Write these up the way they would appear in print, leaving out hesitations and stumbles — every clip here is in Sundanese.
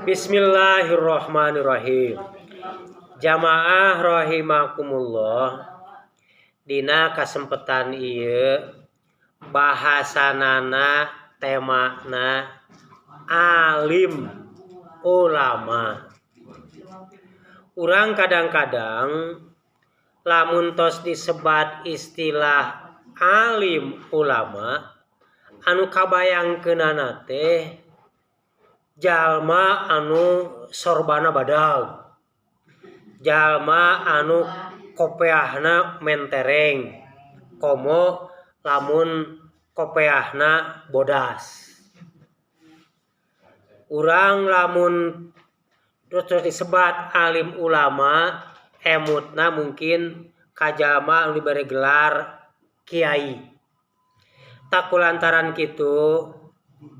Bismillahirrahmanirrahim. Jamaah rahimakumullah. Dina kasempetan ieu bahasanana, temana alim ulama. Urang kadang-kadang lamun tos disebat istilah alim ulama, anu kabayangkeunana teh jalma anu sorbana badag, jalma anu kopeahna mentereng, komo lamun kopeahna bodas. Urang lamun terus disebat alim ulama, emutna mungkin ka jalma anu dibere gelar kiai. Tah, kulantaran kitu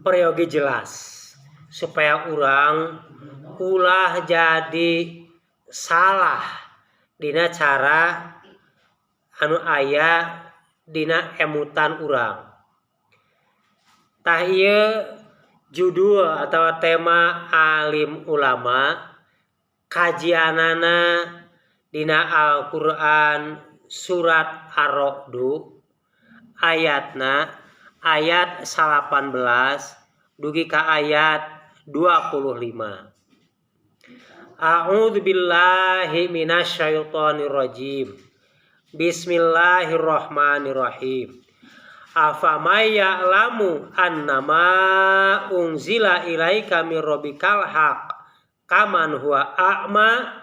peryogi jelas supaya urang ulah jadi salah dina cara anu aya dina emutan urang. Tah, ieu judul atau tema alim ulama, kajianana dina Al-Qur'an surat Ar-Ra'du, ayatna ayat 18 dugi ka ayat 25. A'udzu billahi minasyaitonir rajim. Bismillahirrahmanirrahim. Afamay ya'lamu annama unzila ilaika mir rabbikal haq kaman huwa a'ma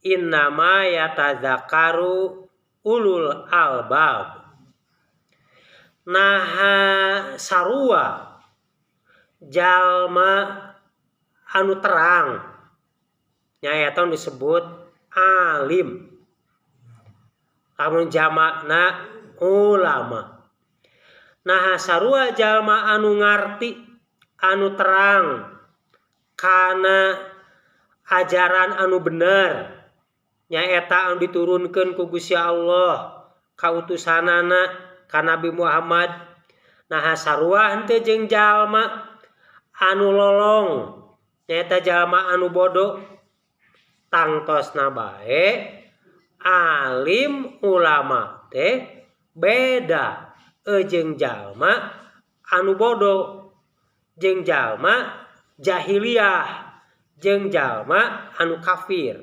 innama yatadzakkaru ulul albab. Naha sarua jalma anu terang, nyaeta disebut alim, lamun jamakna ulama. Nah, sarua jalma anu ngarti, anu terang kana ajaran anu bener, nyaeta anu diturunkan ku Gusti Allah ka utusanana, ka Nabi Muhammad, nah sarua henteu jeung jalma anu lolong, nyaeta jalma anu bodoh? Tangtosna bae alim ulama teh beda jeung jalma anu bodoh, jeung jalma jahiliyah, jeung jalma anu kafir.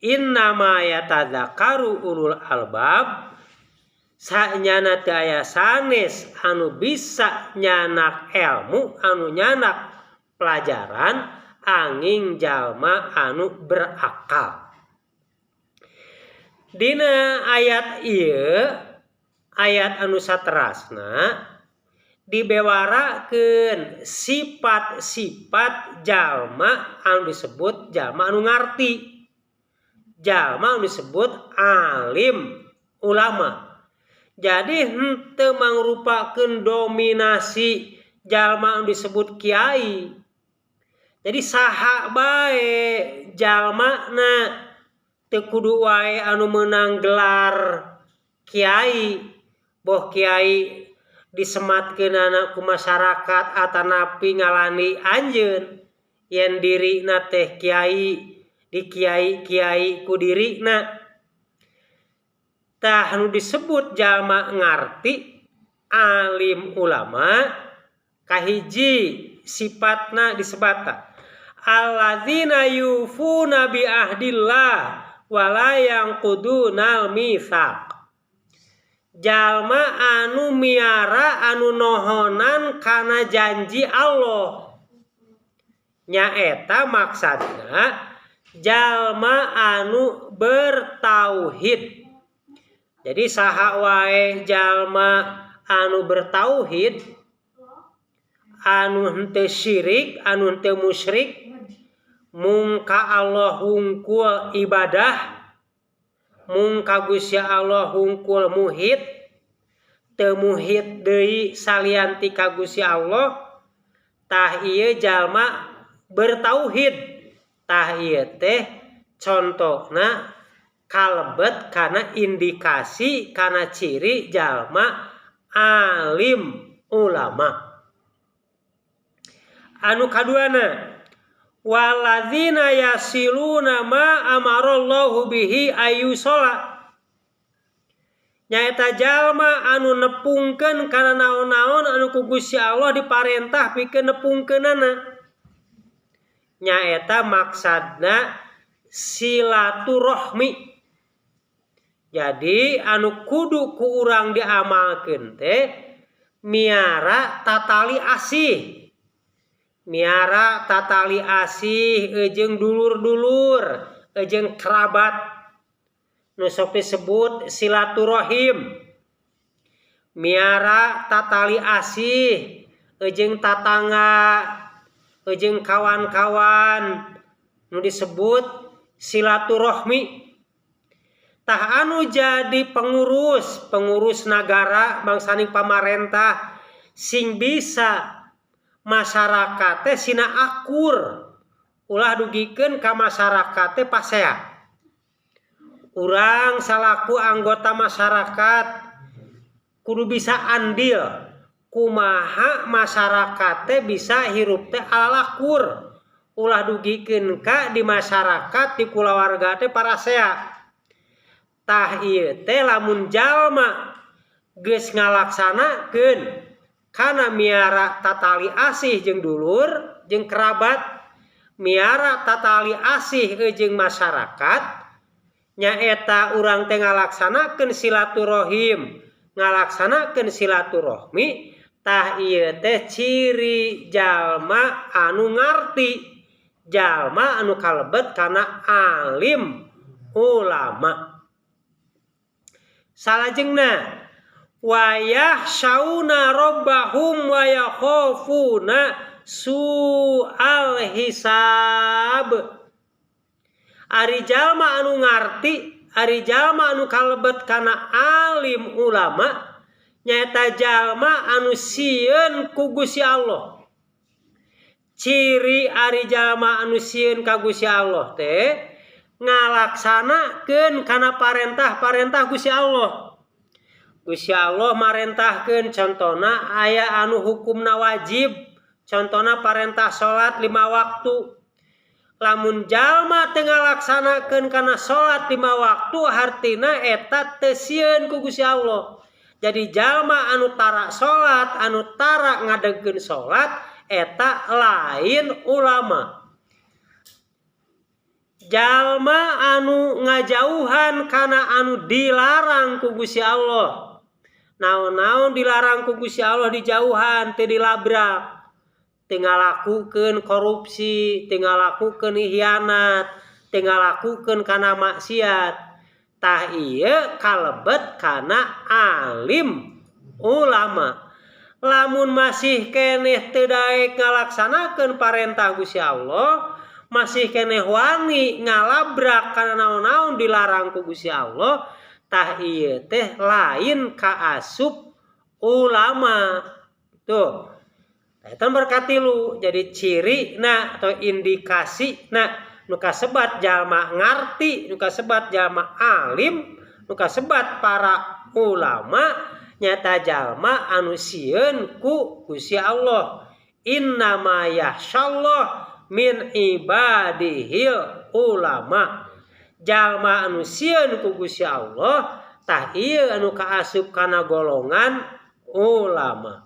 Innama yatadzakkaru ulul albab, sanyana teu aya sanes anu bisa nyandak ilmu, anu nyandak pelajaran, anging jalma anu berakal. Dina ayat ieu, ayat anu saterasna dibewarakeun sifat-sifat jalma anu disebut jalma anu ngarti, jalma anu disebut alim ulama. Jadi henteu mangrupakeun dominasi jalma anu disebut kiai. Jadi saha bae jalmana, teu kudu wae anu meunang gelar kiai, boh kiai disematkeunana ku masyarakat atanapi ngalani anjeun yen dirina teh kiai, di kiai-kiai ku dirina. Tah, nu disebut jalma ngarti, alim ulama, kahiji sifatna disebata alladzina yufuna bi ahdillah wala yanqudunal mitsaq, jalma anu miara, anu nohonan kana janji Allah, nyaeta maksudna jalma anu bertauhid. Jadi saha wae jalma anu bertauhid, anu henteu syirik, anu henteu musyrik, mung ka Allah hungkul ibadah, mung ka Gusti Allah hungkul muhit, teu muhit deui salian ti ka Gusti Allah, tah ieu jalma bertauhid. Tah, ieu teh contona kalebet kana indikasi, kana ciri jalma alim ulama. Anu kaduana Walladzina yasiluna ma amarallahu bihi ayyusala, nyaeta jalma anu nepungkeun kana naon-naon anu ku Gusti Allah diparentah pikeun nepungkeunana, nyaeta maksadna silaturahmi. Jadi anu kudu ku urang diamalkeun teh miara tatali asih, miara tatali asih jeung dulur-dulur jeung kerabat nu sok disebut silaturahim, miara tatali asih jeung tatangga jeung kawan-kawan nu disebut silaturahmi. Tah, anu jadi pengurus pengurus nagara, bangsaning pamarentah, sing bisa masyarakat teh sina akur, ulah dugikeun ka masyarakat teh pasea. Urang salaku anggota masyarakat kudu bisa andil kumaha masyarakat teh bisa hirup teh alalakur, ulah dugikeun ka di masyarakat, di kulawarga teh parasea. Tah, ieu teh lamun jalma geus ngalaksanakeun kana miara tatali asih jeung dulur jeung kerabat, miara tatali asih jeung masyarakat, nyaeta urang teh ngalaksanakeun silaturahim, ngalaksanakeun silaturahmi. Tah, ieu teh ciri jalma anu ngarti, jalma anu kalebet kana alim ulama. Salajengna, wa yakhsyauna rabbahum wa yakhafuna su'al hisab. Ari jalma anu ngarti, ari jalma anu kalebet kana alim ulama, nyaeta jalma anu sieun ku Gusti Allah. Ciri ari jalma anu sieun ka Gusti Allah teh ngalaksanakeun kana parentah-parentah Gusti Allah. Gusti Allah marentahkeun, contona aya anu hukumna wajib, contona parentah salat 5 waktu. Lamun jalma teu ngalaksanakeun kana salat 5 waktu, hartina eta teu sieun ku Gusti Allah. Jadi jalma anu tara salat, anu tara ngadegkeun salat, eta lain ulama. Jalma anu ngajauhan kana anu dilarang ku Gusti Allah, naon-naon dilarang ku Gusti Allah dijauhan, teu dilabrak, teu ngalakukeun korupsi, teu ngalakukeun hianat, teu ngalakukeun kana maksiat. Tah, ieu kalebet kana alim ulama. Lamun masih keneh teu daek ngalaksanakeun parentah Gusti Allah, masih keneh wani ngalabrak kana naon-naon dilarang ku Gusti Allah, tah ieu teh lain kaasup ulama. Tuh. Eta berkatilu. Jadi ciri nah atau indikasi nah nu kasebat jalma ngarti, nu kasebat jalma alim, nu kasebat para ulama, nyata jalma anu sieun ku Gusti Allah. Innama yakhsyallah min ibadihil ulama. Jalma anu sieun ku Gusti Allah, tah ieu anu kaasup kana golongan ulama.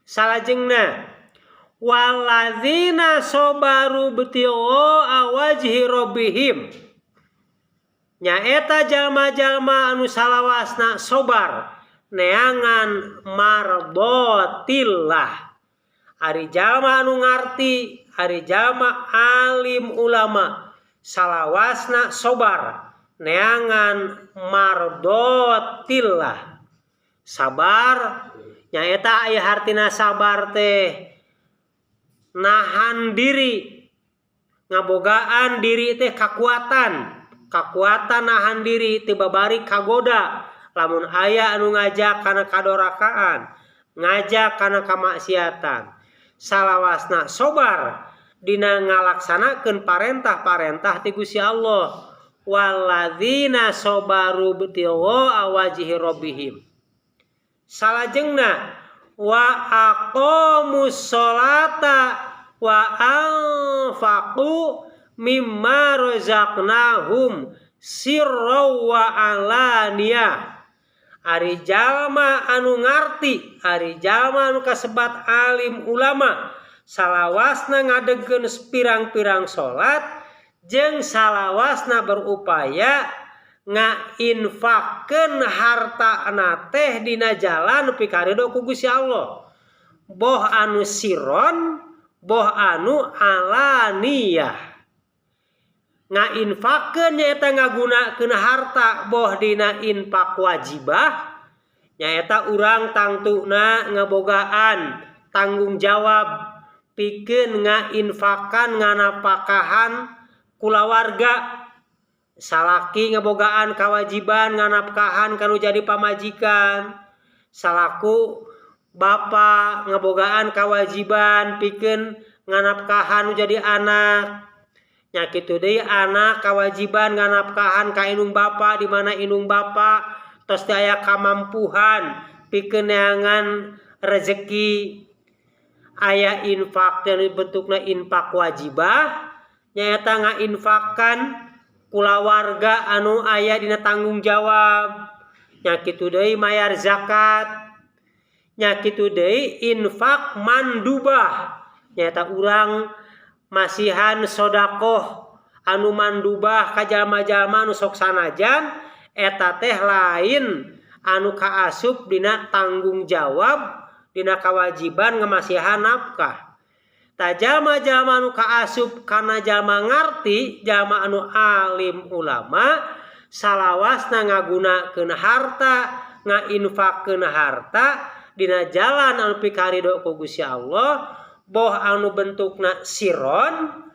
Salajengna, walladzina sobaru ibtigha'a wajhi rabbihim, nyaeta jalma-jalma anu salawasna sobar neangan mardotillah. Ari jalma anu ngarti, ari jalma alim ulama, salawasna sobar neangan mardotillah. Sabar nyaeta aya hartina sabar teh nahan diri, ngabogaan diri teh kakuatan, kakuatan nahan diri teu babari kagoda lamun aya anu ngajak kana kadorakaan, ngajak kana kamaksiatan. Salawasna sobar dina ngalaksanakeun parentah-parentah ti Gusti Allah. Walladzina sobaru ibtigha'a wajhi rabbihim. Salajengna, wa aqamus sholata. wa anfaqu mimma razaqnahum sirra wa alaniyah. Ari jalma anu ngarti, ari jalma anu kasebat alim ulama, salawasna ngadegkeun pirang-pirang salat jeung salawasna berupaya ngainfakkeun hartana teh dina jalan pikaridho ku Gusti Allah, boh anu siron boh anu alaniyah. Ngainfakkeun nyaeta ngagunakeun harta boh dina infak wajibah, nyaeta urang tangtuna ngabogaan tanggung jawab pikeun ngainfakan nganapakahan kulawarga. Salaki ngabogaan kewajiban nganapkahan kanu jadi pamajikan, salaku bapa ngabogaan kewajiban pikeun nganapkahan nu jadi anak. Nya kitu deui anak kewajiban nganapkahan ka indung bapa, di mana indung bapa tos teu aya kamampuhan pikeun neangan rezeki. Aya infak teh bentukna infak wajibah, nyaeta ngainfakan kulawarga anu aya dina tanggung jawab. Nya kitu deui mayar zakat. Nya kitu deui infak mandubah, nyaeta urang masihan sodakoh anu mandubah ka jalma-jalma anu sok sanajan eta teh lain anu kaasup dina tanggung jawab dina kewajiban ngamasihan nafkah. Ta jalma-jalma anu kaasup kana jalma ngarti, jalma anu alim ulama, salawasna ngagunakeun harta, ngainfakkeun harta dina jalan anu pikaridho ku Gusti Allah, boh anu bentukna siron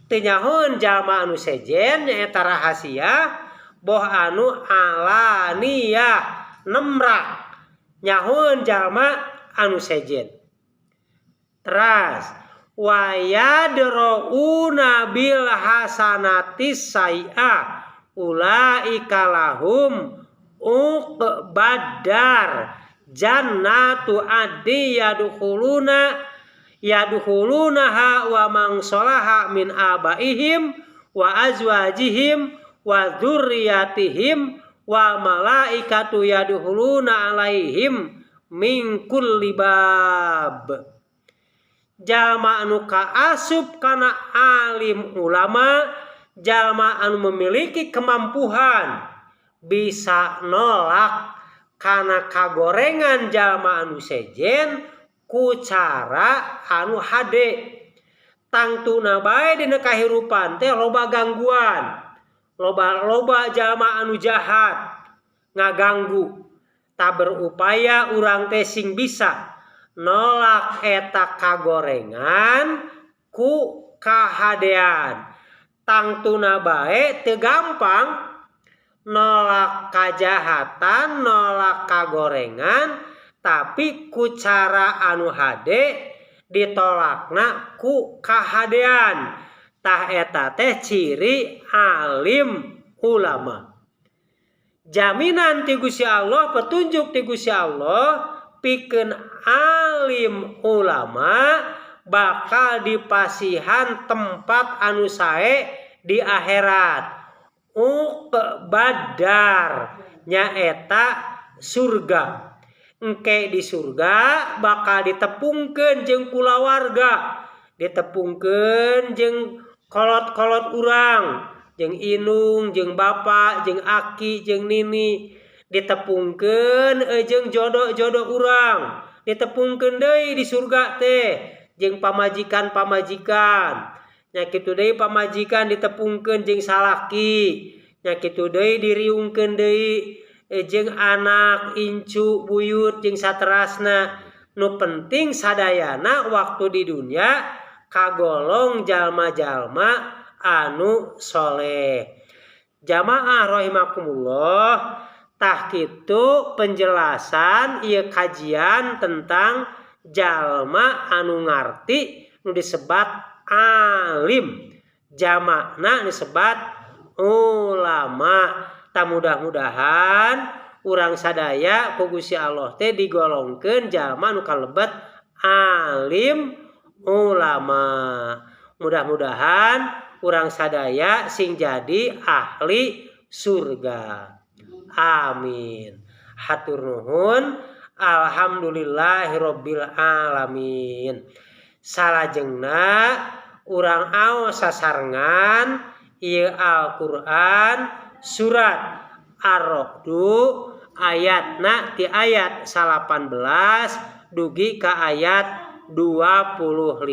teu nyahoeun jalma anu sejen nyaeta rahasia, boh anu alaniyah nemrak nyahoeun jalma anu sejen. Teras wa yadrauna bil hasanati sayyi'ah ulaika lahum uqbaddar jannatu adni yadkhulunaha wa man salaha min abaihim wa azwajihim wa dzurriyyatihim wa malaikatu yadkhuluna alaihim min kulli bab. Jalma anu kaasup kana alim ulama, jalma anu memiliki kemampuan bisa nolak kana kagorengan jalma anu sejen ku cara anu hade. Tangtuna bae dina kahirupan teh loba gangguan, loba-loba jalma anu jahat ngaganggu. Ta berupaya urang teh sing bisa nolak eta kagorengan ku kahadean. Tangtuna bae teu gampang nolak kajahatan, nolak kagorengan, tapi ku cara anu hade ditolakna ku kahadean. Tah eta teh ciri alim ulama. Jaminan ti Gusti Allah, petunjuk ti Gusti Allah pikeun alim ulama bakal dipasihan tempat anu sae di akhirat. Uqbaddar nyaeta surga. Engke di surga bakal ditepungkeun jeung kulawarga, ditepungkeun jeung kolot-kolot urang, jeung indung, jeung bapa, jeung aki, jeung nini, ditepungkeun jeung jodoh-jodoh urang, ditepungkeun deui di surga teh jeung pamajikan-pamajikan. Nya kitu deui pamajikan ditepungkeun jeung salaki, nya kitu deui diriungkeun deui jeung anak, incu, buyut jeung saterasna. Nu penting sadayana waktu di dunia kagolong jalma-jalma anu soleh. Jamaah rahimakumullah, tah kitu penjelasan ieu kajian tentang jalma anu ngarti nu disebat alim, jamakna disebat ulama. Tah mudah-mudahan urang sadaya ku Gusti Allah teh digolongkeun jalma nu kalebet alim Ulama. Mudah-mudahan urang sadaya sing jadi ahli surga. Amin. Hatur nuhun. Alhamdulillahirabbil alamin. Salajengna urang aos sasarengan ieu Al-Qur'an surat Ar-Ra'du, ayatna ti ayat 18 dugi ka ayat 25.